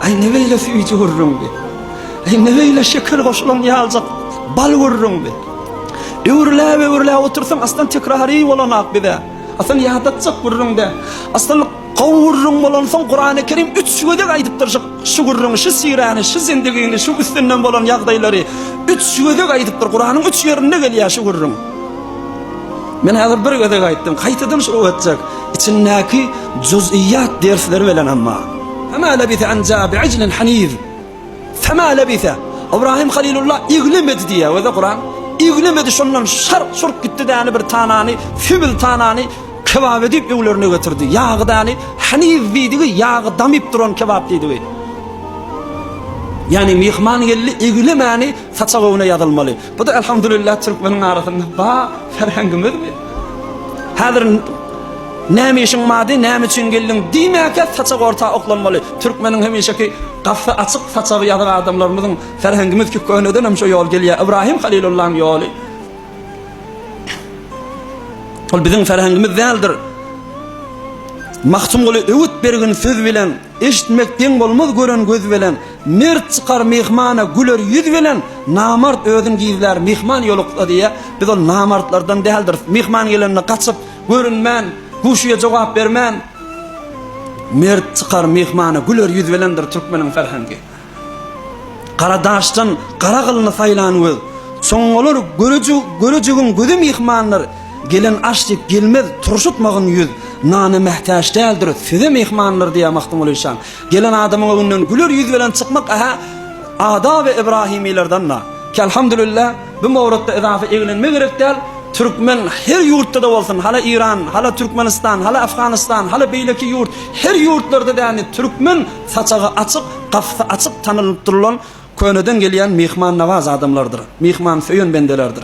Aý ne beýle süýji gürrüň bi. Aý ne beýle şeker goşulan ýaljak bal gürrüň bi. Öwrüläp öwrüläp otursaň aslan tekrary bolanak bize. Aslan ýadatjak gürrüň däl. Aslan gowy gürrüň bolansoň Kurany Kerim üç gezek aýdypdyr şu, şu gürrüňi, şu siräni, şu zindigini, şu üstünden bolan ýagdaýlary üç gezek aýdypdyr. Kuranyň üç ýerinde gelýär şu gürrüň. Men häzir bir gezek aýtdym, gaýtadan şurup etjek. Içindäki juz'iýat dersleri bilen amma. Fema lebise an jaa bi'ijlin haniz. Fema lebise. Ibrahim Halilullah eglemedi diýýär özi Kuran. Eglemedi şondan şark şurk gitdi däni bir tanany, sübül tanany kebap edip öwlerine getirdi. Ýagy däni haniz diýdigi, ýagy damyp duran kebap diýdigi. Ýani myhman geldi eglemäni saçak öwüne ýazylmaly. Bu-da elhamdülillah türkmeniň arasynda ba ferhengimizmi? Häzir näme işiň bardy, näme üçin geldiň diýmäkä saçak orta oklanmaly. Türkmeniň hemişeki gapysy açyk saçagy ýazyk adamlarymyzyň ferhengimiz ki köneden hem şo ýol gelýär. Ibrahim Halilullahyň ýoly. Ol biziň ferhengimiz däldir. Magtymguly öwüt bergin söz bilen Eşitmek deň bolmaz gören göz bilen, Mert çykar myhmana güler ýüz bilen, Namart özün gizlär myhman ýoluksa diýýär. Biz ol namartlardan däldiris. Myhman gelende gaçyp, görünmän, guşuýa jogap bermän, Mert çykar myhmana güler ýüz bilendir türkmeniň ferhengi. Gara daşdan gara gylyny saýlan göz, Soňňalar göreji, görejigiň gözi myhmandyr. Gelen aş diýip gelmez, turşutmagyn ýüz, Nana mähtäç däldir, söze myhmandyr diýýär Magtymguly şa. Gelen adamyň öňünden güler ýüz bilen çykmak ähä adaby Ibrahimilerden-da. Ki alhamdulillah, bu mowrutda ezafa eglenme gerek däl, türkmen her ýurtda-da bolsun, hala Iran, hala Türkmenistan, hala Afganistan, hala beýleki ýurt, her ýurtlarda däni türkmen Saçagy açyk, gapysy açyk tanylyp durulan köneden gelýän myhmannawaz adamlardyr. Myhman söýen bendelerdir.